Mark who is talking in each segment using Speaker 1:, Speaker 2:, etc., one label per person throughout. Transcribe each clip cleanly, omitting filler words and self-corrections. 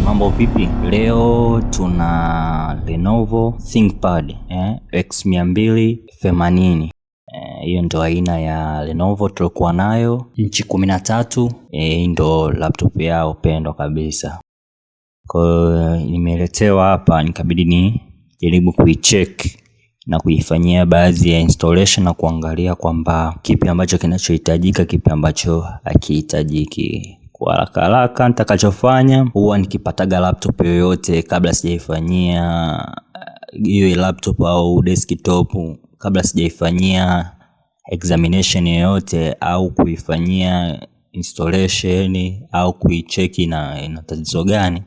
Speaker 1: Mambo vipi? Leo tuna Lenovo ThinkPad X280. Hiyo ndo aina ya Lenovo tulikuwa nayo nchi 13. Hii ndo laptop yao pendwa kabisa. Kwa hiyo nimeletewa hapa, nikabidi ni jaribu kuicheck na kuifanyia baadhi ya installation na kuangalia kwamba kipi ambacho kinachohitajika, kipi ambacho hakihitajiki. Kwa haraka haraka nitakachofanya huwa nikipataga laptop yoyote kabla sijaifanyia, iwe laptop au desktop, kabla sijaifanyia examination yoyote au kuifanyia installation au kuicheki na ina tatizo gani,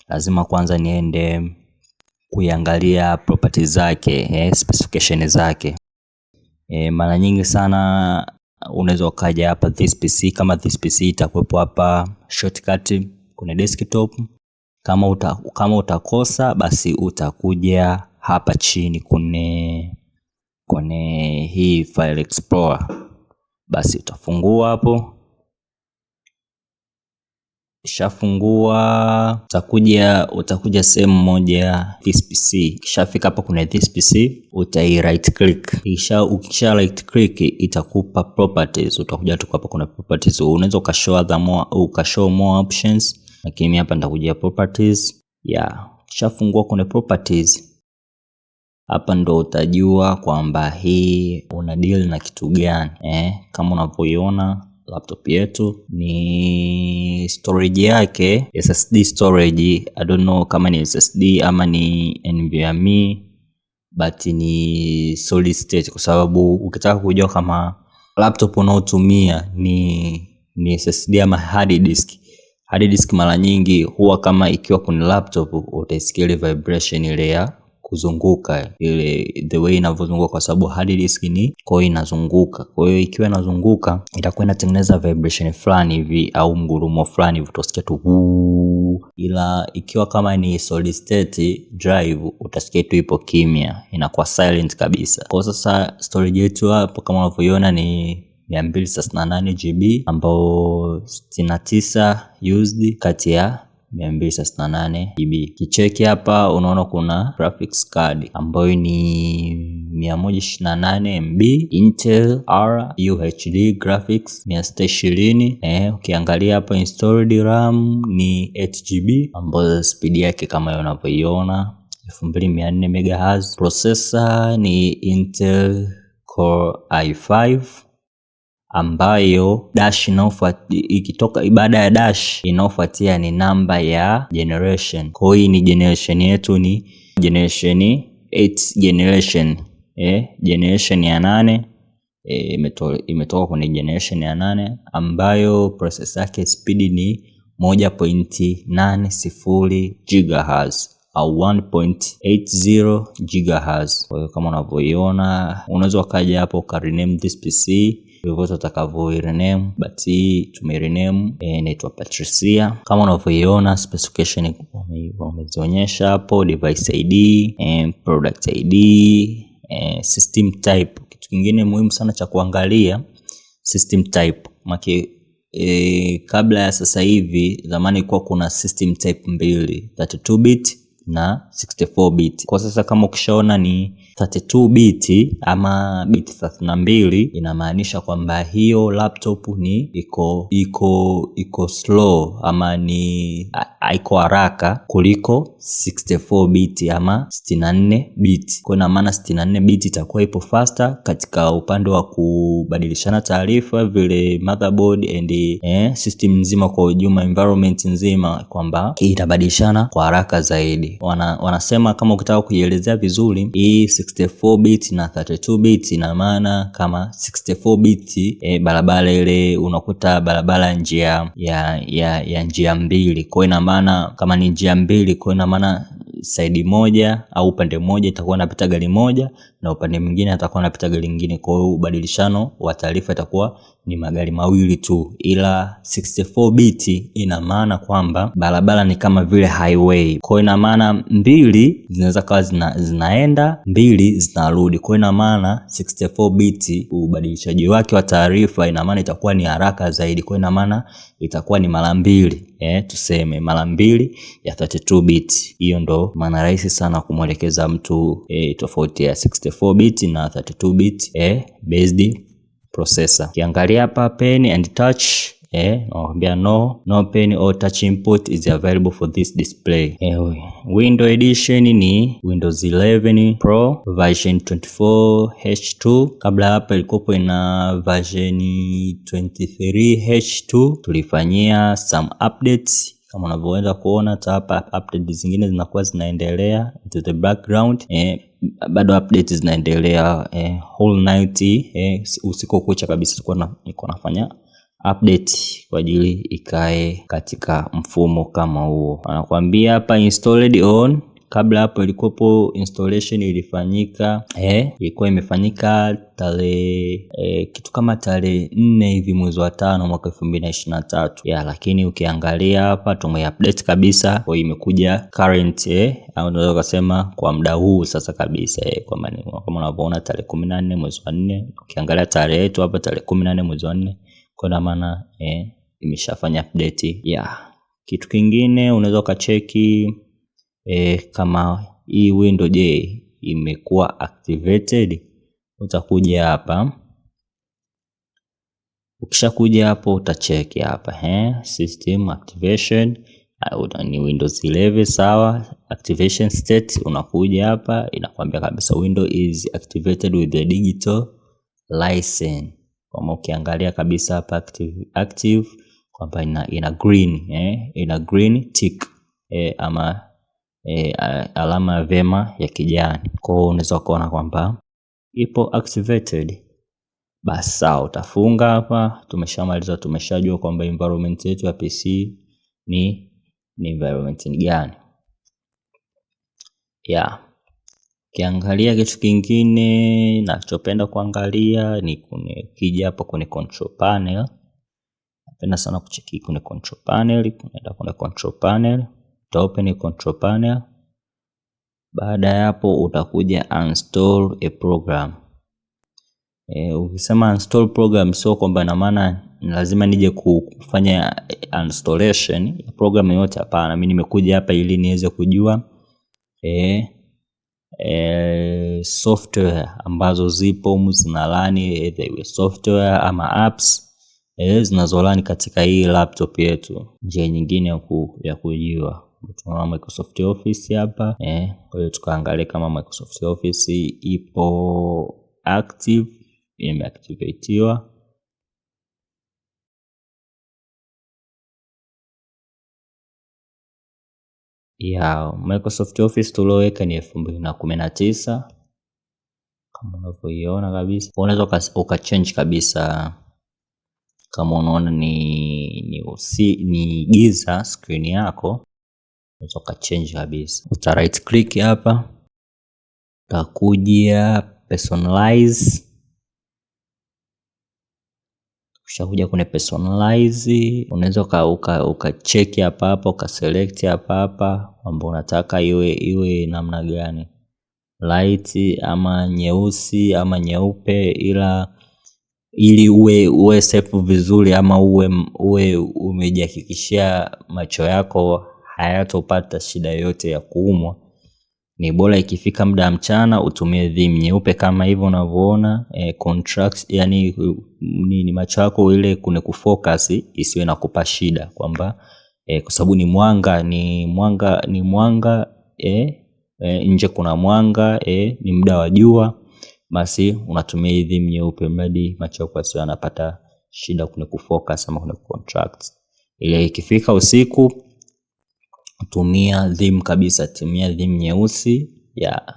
Speaker 1: lazima kwanza niende kuiangalia properties zake, specification zake. Mara nyingi sana unaweza ukaja hapa This PC, kama This PC itakuwepo hapa shortcut kwenye desktop. Kama utakosa basi utakuja hapa chini kwenye hii File Explorer, basi utafungua hapo. Ukishafungua utakuja sehemu moja This PC. Ukishafika hapo kuna This PC utai right click. Ukisha right click itakupa properties. Utakuja tu hapa kuna properties. Unaweza ukashow other more, ukashow more options, lakini mimi hapa nitakuja properties. Yeah, ukishafungua kuna properties hapa ndo utajua kwamba hii una deal na kitu gani. Kama unavyoiona laptop yetu ni storage yake SSD storage. I don't know kama ni SSD ama ni NVMe, but ni solid state, kwa sababu ukitaka kujua kama laptop unaotumia ni SSD ama hard disk, hard disk mara nyingi huwa kama ikiwa kwenye laptop utaisikia ile vibration ile ya kuzunguka, ile the way inavyozunguka, kwa sababu hard disk ni kwa hiyo inazunguka. Kwa hiyo ikiwa inazunguka itakuwa inatengeneza vibration fulani hivi au mgurumo fulani hivi, utasikia tu huu. Ila ikiwa kama ni solid state drive utasikia tu ipo kimya, inakuwa silent kabisa. Kwa sasa storage yetu hapo kama unavyoiona ni 238 GB, ambao 69 used kati ya 238 GB. Kicheki hapa unaona kuna graphics card ambayo ni 128 MB Intel R UHD graphics 620. Ukiangalia hapa installed RAM ni 8 GB ambayo speed yake kama unavyoiona 2400 MHz. Processor ni Intel Core i5 ambayo dash inayofuatia ikitoka baada ya dash inayofuatia ni namba ya generation. Kwa hiyo ni generation yetu ni generation 8 generation, generation ya 8, imetoka kwenye generation ya 8 ambayo processor yake speed ni 1.80 gigahertz au 1.80 gigahertz. Kwa hiyo kama unavyoiona unaweza ukaja hapo uka rename this PC vyovyote utakavyo rename, but hii tume rename inaitwa Patricia. Kama unavyoiona specification wamezionyesha hapo, device ID, product ID, system type. Kitu kingine muhimu sana cha kuangalia system type maki, kabla ya sasa hivi, zamani kulikuwa kuna system type mbili, 32 bit na 64 bit. Kwa sasa kama ukishaona ni 32 bit ama bit 32, inamaanisha kwamba hiyo laptop ni iko slow ama ni haiko haraka kuliko 64 bit ama 64 bit. Kwa ina maana 64 bit itakuwa ipo faster katika upande wa kubadilishana taarifa vile motherboard and system nzima kwa ujumla, environment nzima, kwamba hii itabadilishana kwa haraka zaidi. Wanasema kama ukitaka kuielezea vizuri hii 64 bit na 32 bit, ina maana kama 64 bit, barabara ile unakuta barabara njia ya njia mbili. Kwa hiyo ina maana kama ni njia mbili, kwa hiyo ina maana side moja au upande mmoja itakuwa inapita gari moja na na upande mwingine atakuwa anapita gari lingine. Kwa hiyo ubadilishano wa taarifa itakuwa ni magari mawili tu, ila 64 bit ina maana kwamba barabara ni kama vile highway. Kwa hiyo ina maana mbili zinaweza kawa zinaenda, mbili zinarudi. Kwa hiyo ina maana 64 bit ubadilishaji wake wa taarifa ina maana itakuwa ni haraka zaidi. Kwa hiyo ina maana itakuwa ni mara mbili, tuseme mara mbili ya 32 bit. Hiyo ndo maana rahisi sana kumwelekeza mtu tofauti ya 64 bit na 32 bit based processor. Ukiangalia hapa pen and touch, nakwambia no pen or touch input is available for this display. Window edition ni Windows 11 Pro version 24H2. Kabla hapa ilikuwa ina version 23H2, tulifanyia some updates kama unavyoweza kuona hata hapa update zingine zinakuwa zinaendelea into the background, bado update zinaendelea whole night, usiku kucha kabisa nilikuwa nafanya update kwa ajili ikae katika mfumo kama huo. Anakuambia hapa installed on, kabla hapo ilikuwepo installation ilifanyika, ilikuwa imefanyika tarehe kitu kama tarehe 4 hivi mwezi wa 5 mwaka 2023 ya, lakini ukiangalia hapa tumeupdate kabisa, kwa hiyo imekuja current, au unaweza kusema kwa muda huu sasa kabisa, kwa maana kama unavyoona tarehe 14 mwezi wa 4, ukiangalia tarehe yetu hapa tarehe 14 mwezi wa 4, kwa maana imeshafanya update ya. Kitu kingine unaweza ukacheki kama hii window je imekuwa activated. Utakuja hapa, ukishakuja hapo utacheki hapa system activation ni Windows 11 sawa. Activation state unakuja hapa inakwambia kabisa window is activated with the digital license. Kama ukiangalia kabisa hapa active kwamba ina green, ina green tick, ama alama ya vema ya kijani. Kwa hiyo unaweza kuona kwamba ipo activated. Basi sawa, utafunga hapa. Tumeshamaliza, tumeshajua kwamba environment yetu ya PC ni environment ni gani. Yeah. Ukiangalia kitu kingine nachopenda kuangalia ni kija hapa kwenye control panel. Napenda sana kucheki kwenye control panel. Unaenda kwenye control panel, uta open control panel. Baada ya hapo utakuja uninstall a program. Ukisema uninstall program sio kwamba ina maana lazima nije kufanya installation ya program yoyote, hapana. Mimi nimekuja hapa ili niweze kujua software ambazo zipo humu zinarun, either iwe software ama apps zinazorun katika hii laptop yetu. Njia nyingine ya kujua, tunaona Microsoft Office hapa, kwa hiyo tukaangalia kama Microsoft Office ipo active, imeactivatiwa. Ya Microsoft Office tulioweka ni 2019 kama unavyoiona kabisa. Unaweza ukachange kabisa kama unaona ni giza screen yako, unaweza ukachange kabisa. Uta right click hapa, utakuja personalize. Ukishakuja kwenye personalize, unaweza ukacheck hapa hapa, ukaselect hapa hapa kwamba unataka iwe namna gani, light ama nyeusi ama nyeupe, ila ili uwe safe vizuri ama uwe umejihakikishia macho yako hayatopata shida yoyote ya kuumwa. Ni bora ikifika muda wa mchana utumie theme nyeupe kama hivyo unavyoona, contrast, yani ni macho yako ile kuna kufocus isiwe na kupa shida kwamba kwa sababu ni mwanga, ni mwanga, ni mwanga, nje kuna mwanga, ni muda wa jua, basi unatumia hii theme nyeupe mradi macho yako yasiwe yanapata shida kuna kufocus ama kuna contract. Ile ikifika usiku tumia theme kabisa, tumia theme nyeusi ya.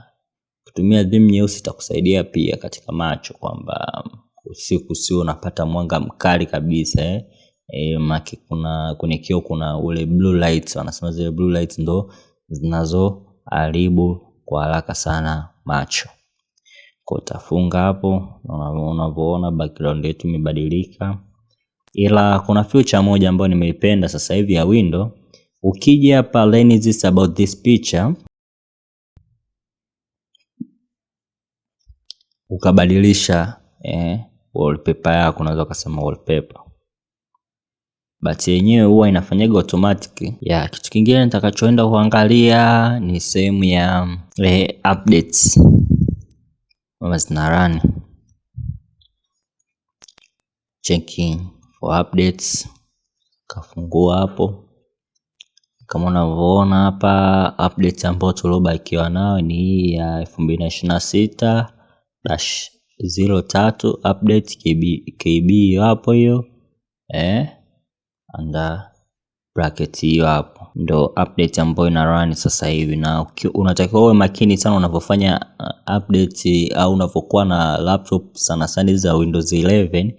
Speaker 1: Kutumia theme nyeusi itakusaidia pia katika macho kwamba usiku sio unapata mwanga mkali kabisa, maana kuna kwenye kioo kuna ule blue light, wanasema zile blue light ndo zinazoharibu kwa haraka sana macho. Kwa utafunga hapo, unavyoona background yetu imebadilika. Ila kuna feature moja ambayo nimeipenda sasa hivi ya window. Ukija hapa learn this about this picture, ukabadilisha wallpaper yako, unaweza ukasema wallpaper, but yenyewe huwa inafanyaga automatic. Ya kitu kingine nitakachoenda kuangalia ni sehemu ya updates kama zina run, checking for updates, kafungua hapo kama unavyoona hapa, update ambayo tuliobakiwa nayo ni hii ya 2026-03 update KB hiyo hapo hiyo under bracket hiyo hapo ndo update ambayo ina run sasa hivi, na unatakiwa uwe makini sana unavyofanya update au unavyokuwa na laptop sana sana za Windows 11,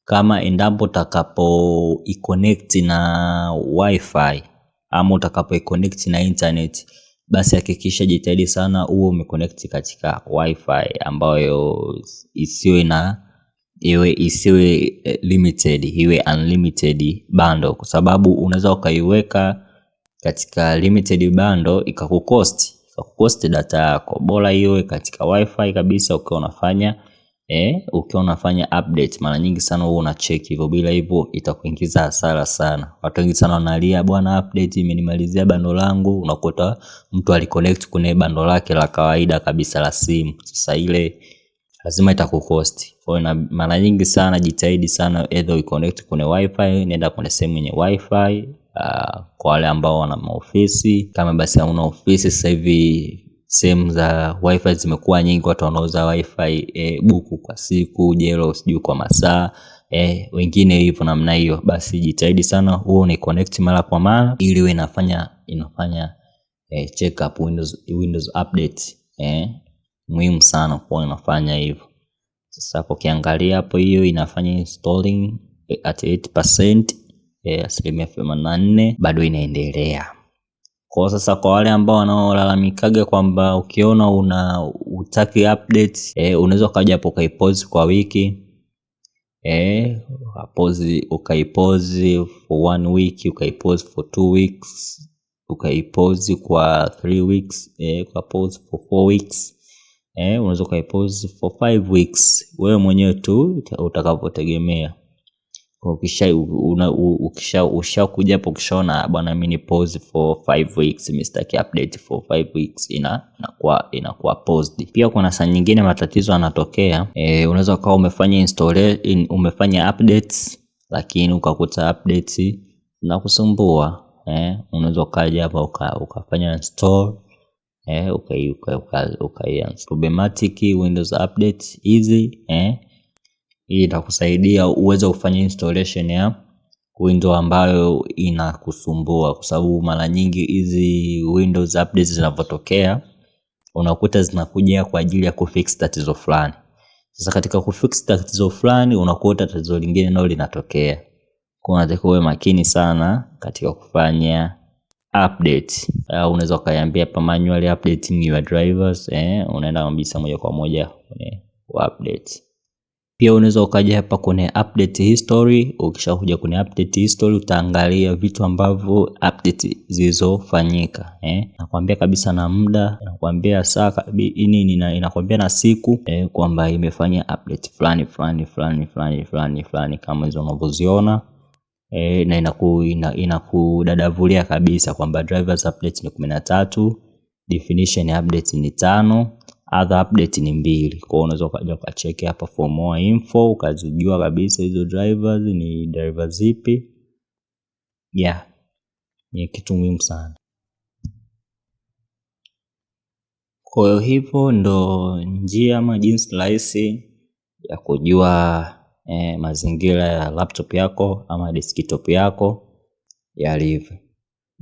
Speaker 1: kama endapo utakapo iconnect na wifi ama utakapo iconnect na internet, basi hakikisha jitahidi sana uwe umeconnect katika wifi ambayo isiwe na iwe isiwe limited, iwe unlimited bundle, kwa sababu unaweza ukaiweka katika limited bundle ikakucost data yako. Bora iwe katika wifi kabisa ukiwa unafanya ukiwa unafanya update. Mara nyingi sana huwa una check hivyo, bila hivyo itakuingiza hasara sana. Watu wengi sana wanalia, bwana, update imenimalizia bando langu. Unakuta mtu aliconnect kwenye bando lake la kawaida kabisa la simu, sasa ile lazima itakucost. Kwa hiyo mara nyingi sana jitahidi sana either uiconnect kwenye wifi, nenda kwenye sehemu yenye wifi. Kwa wale ambao wana maofisi, kama basi hauna ofisi, sasa hivi sehemu za wifi zimekuwa nyingi, watu wanauza wifi buku kwa siku, jelo sijui kwa masaa, wengine hivyo namna hiyo. Basi jitahidi sana huo ni connect mara kwa mara ili iwe inafanya check up Windows update, muhimu sana kuwa inafanya hivyo. Sasa hapo ukiangalia hapo hiyo inafanya installing at 8%, 84% bado inaendelea. Kwa sasa kwa wale ambao wanaolalamikaga kwamba ukiona una utaki update, unaweza ukaja hapo ukaipause kwa wiki, ukaipause for 1 week, ukaipause for 2 weeks, ukaipause kwa 3 weeks, ukapause for 4 weeks, unaweza ukaipause for 5 weeks, wewe mwenyewe tu utakapotegemea. Ukisha hapo ukishaona bwana mimi ni pause for 5 weeks, mimi sitaki update for 5 weeks, inakuwa paused. Pia kuna saa nyingine matatizo yanatokea, unaweza ukawa umefanya umefanya updates lakini ukakuta updates zinakusumbua, unaweza ukaja hapa ukafanya install, uka problematic Windows update hizi, hii itakusaidia uweze kufanya installation ya window ambayo inakusumbua, kwa sababu mara nyingi hizi Windows updates zinavyotokea unakuta zinakuja kwa ajili ya kufix tatizo fulani. Sasa katika kufix tatizo fulani unakuta tatizo lingine nalo linatokea. Kwa hiyo unatakiwa uwe makini sana katika kufanya update. Au unaweza ukaiambia hapa manually updating your drivers, unaenda kabisa moja kwa moja kwenye update. Pia unaweza ukaja hapa kwenye update history. Ukishakuja kwenye update history utaangalia vitu ambavyo update zilizofanyika, Nakwambia kabisa na muda, nakwambia saa nini, inakwambia na siku, kwamba imefanya update fulani fulani fulani fulani fulani fulani kama hizo unavyoziona. Na inakudadavulia kabisa kwamba drivers update ni 13, definition update ni 5, other update ni 2. Kwa hiyo unaweza ukaja ukacheck hapa for more info ukazijua kabisa hizo drivers ni drivers zipi. Ni kitu muhimu sana. Kwa hiyo hivyo ndo njia ama jinsi rahisi ya kujua mazingira ya laptop yako ama desktop yako yalivyo.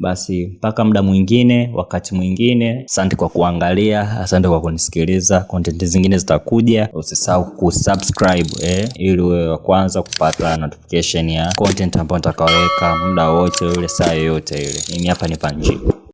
Speaker 1: Basi mpaka muda mwingine, wakati mwingine, asante kwa kuangalia, asante kwa kunisikiliza. Content zingine zitakuja. Usisahau kusubscribe, ili uwe wa kwanza kupata notification ya content ambayo nitakayoweka muda wote ule, saa yoyote ile. Mimi hapa ni Panji.